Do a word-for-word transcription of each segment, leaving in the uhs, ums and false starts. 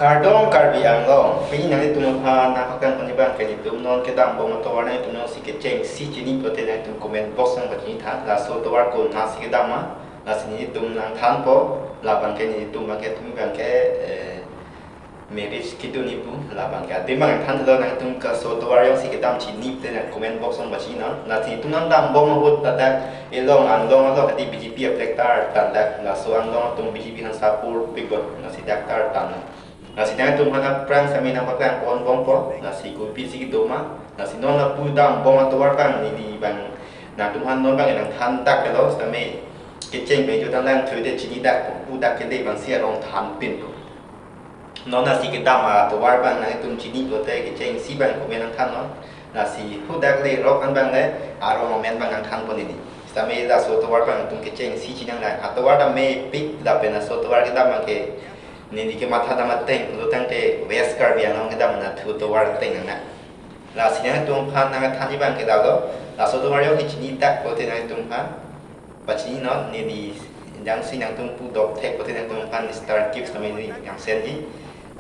Kardom Karbi Anglong, pini nanglitum aphan nangpaklang pon abang ke nelitum non kedam bom atovar nanglitum jongsi kechengsi chini pulote nanglitum comment box nangpachini tha, laso tovar konatsi kedam ma, lasi nelitum nangthanpo, labang ke nelitum abang ke tumi abang ke, eh, marriage kedun ni pu, labang ke adim abang nangthan lo, nanglitum laso tovar jongsi kedam chini pulote nang comment box nangpachini non, lasi nelitum nangdam bom ahut ladak along anglong along hadi B J P a flag tartan dak, laso anglong atum B J P aphan support pik bom, lasi dak tartan. Lasi nangtum aphan aphrang sitame nangpaklang pon bompo, lasi kopisi kedo ma, lasi non lapu dam bom atovar abang neli abang nangtum aphan non abang nangthan dak lo, sitame kecheng abang jutang lang thu te chini dak pu dak kele abangsi arong than pin. Non lasi kedam atovar abang nangtum chini pulote kechengsi abang comment nangthan non. Lasi hadak le rok an abang le arong amen abang nangthan pon neli. Sitame laso tovar abang nangtum kechengsi chini nang, atovar dam mepik, lapen laso tovar kedam abang ke neli kematha dam ateng pulo tangte West Karbi Anglong kedam na thu tovar ateng nang na. Lasi nangtum aphan nangthan abang ke dalo, laso tovar jongsi chini dak pulote nangtum aphan pachini non, neli jongsi nangtum pu dok thek pulote nangtum aphan star gift sitame neli nang send ji.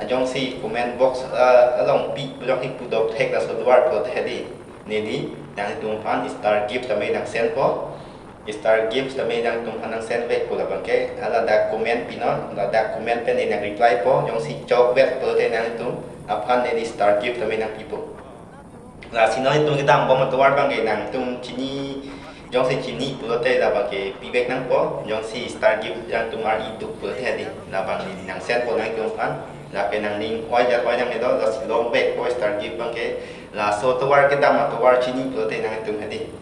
Jongsi comment box, eh, along pi jongsi pu dok thek laso tovar pulote hadi neli nangtum aphan star gift sitame nang send po. Star gift sitame nangtum aphan nang send vekpo, labang ke, ah, ladak comment pi non, ladak comment pen neli nang reply po, jongsi chok vek pulote nangtum aphan neli star gift sitame nang pipo. Lasi non nelitum kedam bom atovar abang ke nangtum chini, jongsi chini pulote labang ke pivek nangpo, jongsi star gift nangtum ar-i duk pulote hadi, labang neli nang send po nangtum aphan, lapen nangning oi jat oi nang edo, lasi long vekpo star gift abang ke, laso tovar kedam atovar chini pulote nangtum hadi.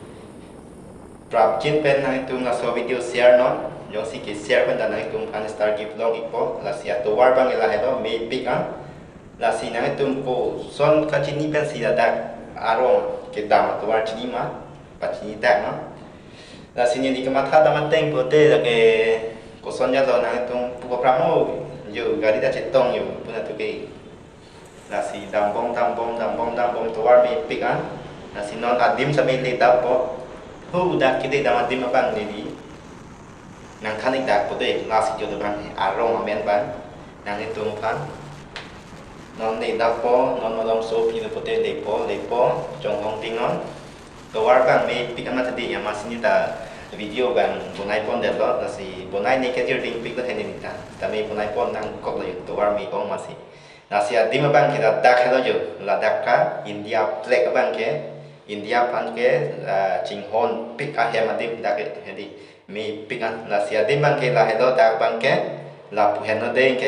Prapjin pen nangtum laso video share non, jongsi ke share pen ta nangtum aphan star gift long-ikpo, lasi atovar abang ke lahelo mepik an. Lasi nangtum koson kachini pensi ladak arong kedam atovar chini ma, pachini dak ma. Lasi neli kematha dam ateng pulote lake koson jalo nangtum pu aphrang ho, jo gari ta chetong jo pu nangtum ke. Lasi dam bom, dam bom, dam bom, dam bom, tovar mepik an. Lasi non adim sitame le dap po. Hadak kede dam adim abang neli nangthan-ik dak po de, lasi jo abang arong amen abang nangtum aphan. Non le dap po, non malom so pi lo pulote lepo, lepo, chonghong ting non. Tovar abang mepik an mati de, amatsi neta video abang bonai pon detlo, lasi bonai ne kejir dingpik lo hene neta. Sitame bonai pon nangkok lo, tovar me-ong amatsi. Lasi adim abang ke ladak helo jo, ladak ka India flag abang ke, India aphan ke, ah, chinghon pik ahem adim dak ke hedi. Mepik an, lasi adim abang ke lahelo, dak abang ke lapu henlo deng ke.